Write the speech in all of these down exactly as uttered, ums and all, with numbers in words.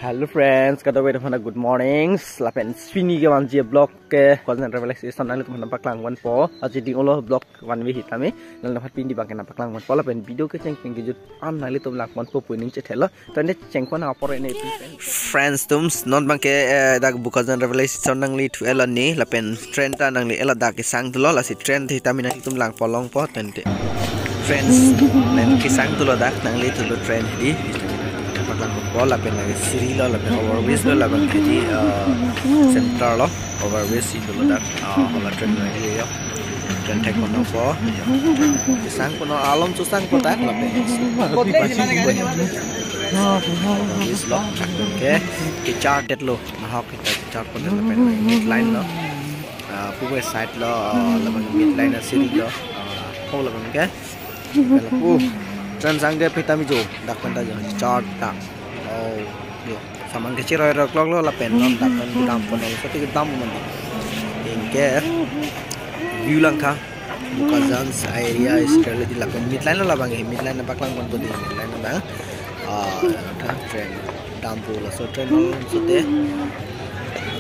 Hello friends, kadokave aphan good morning. Lapen pini ke vanji vlog ke Bokajan railway station nanglitum aphan paklang ponpo. Aji ding olo vlog vanve sitame. Nanglitum aphan pini abang ke nangpaklang ponpo lapen video ke chengpeng kejut an nanglitum lang ponpo pu ning chethelo. Tangte chengpon apor ne. Friends atum, non abang ke, eh, dak Bokajan railway station nanglithu-et lo ne, lapen train ta nangli-et lo, dak kesang thulo, lasi train thitame nanglitum lang pon longpo tangte. Friends, nang kesang thulo, dak nanglithulo train di. Paklang ponpo lapen lake siri lo, lapen overbridge lo, lapen ke di, eh, central lo, overbridge si thulo dak, eh, hala train nangli yo. Train thek ponpo. Kesang ponpo, alom chosang ponpo dak lapen. Overbridge lo, ke, kechar detlo, nahok kechar ponpo lapen main line lo. Ah, puve side lo, ah, lapen main line asiri lo, ah, ho lapen ke. Lapu, train sang ke pita mi jo, dak penta jo, char ta. Oh, jo. Saman kechiroi roi klok lo lapen non dak pen kedam pon lo, soti kedam pon di. Anke view langtha, Bokajan area is really di lapen main line lo labang ke, main line nangpaklang ponpo di, main line abang. Ah, langtha train dampo, laso train lo sote.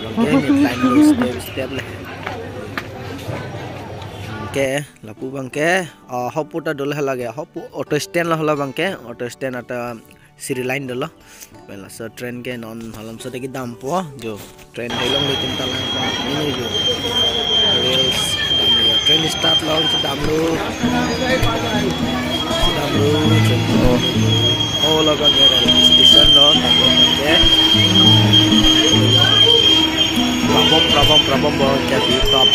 Abang ke main line lo step step le. Anke lapu abang ke, ah, hopu ta dolo lake, hopu auto stand lo hala abang ke, auto stand ata siri line dolo. Pen laso train ke non halom sote kedampo jo. Train theklongle, tin ta lang pa. Ini jo. Rails damlo. Train start lo, kedamlo. Kedamlo, train. Oh. Oh, lo abang ke railway station lo, kedamlo ke. Prabom, prabom, prabom, bo ke di top.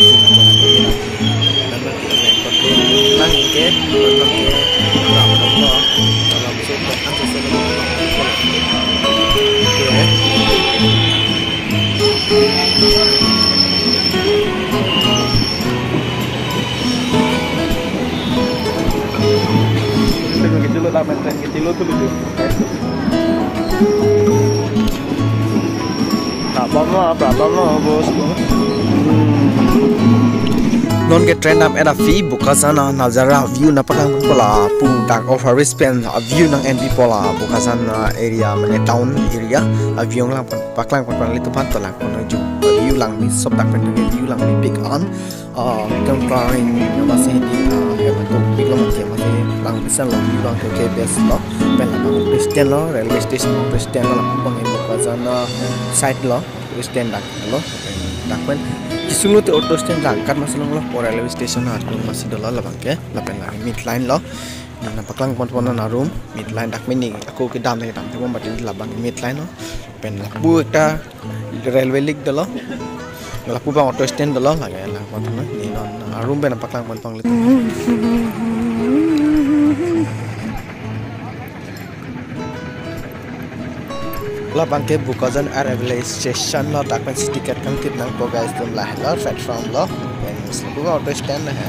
Nang ke, nang ke, kurang apa? Dalam surat, aku sudah. Oke. Itu begitu lo, lamen train kecil lo tuh, lucu. Problem lo, problem lo, bos. Hmm. Non ke train dam-et aphi Bokajan a-nazara view nangpaklang ponpo lapu dak overbridge pen a-view nang-en pipo la Bokajan a-area mane town area a-view nanglang pon, paklang pon, nanglitum aphan to lang pon jo. A-view langme sop dak pen ke view langme pik an. Ah, kang train masi di, ah, ya, to pik lo mati masi lang pisan lo, view lang ke best lo. Pen la auto stand lo, railway station auto stand lo, lapu abang ke Bokajan a-side lo, auto stand dak lo, dak pen. Kisung lo te auto stand dak kat masi longlo, o railway station atum masi dolo labang ke, lapen la main line lo. Nangpaklang ponpo non a-room, main line dak mini, ako kedam kedam, kedam, kedam, kedam, labang main line lo. Pen lapu ekta railway link dolo. Lapu abang auto stand dolo lake, lang ponpo non. Ne non a-room pen nangpaklang ponpo nanglitum. Labang ke Bokajan a-railway station lo, dak pen si ticket kangtit nangpo guys atum, lahelo platform lo. Pen lapu auto stand lo he.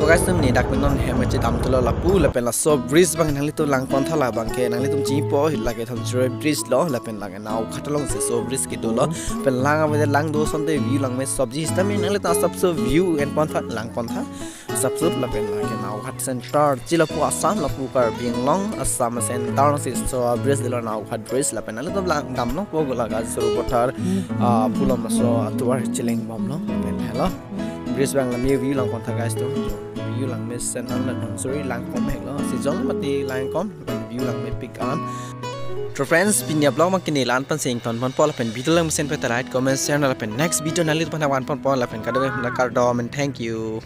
To guys atum, ne dak pen non hem kachedam thulo lapu, lapen laso bridge abang nanglitum lang pontha, labang ke nanglitum chinipo, lake Dhansiri bridge lo, lapen lake Naoghat alongsi laso bridge kedo lo, pen lang ave lang do asonte view langme sopji sitame nanglitum asapso view en pontha, lang pontha, asapso lapen lake Naoghat center, chi lapu Assam, lapu Karbi Anglong, Assam center si laso bridge dolo, Naoghat bridge, lapen nanglitum lang damlongpo, Golaghat, Sarupathar, ah, pu laso atovar cheleng bomlo, lapen helo. Bridge abang lami view lang pontha guys atum. View langme sen an la Dhansiri lang kom hek lo. Season mati lang kom, view langme pik an. To friends, pini a-vlog abang ke ne la-an pen si ington ponpo lapen video lang mesen pen ta like, comment, share, lapen next video nanglitum aphan van ponpo lapen kadokave aphan kardom and thank you.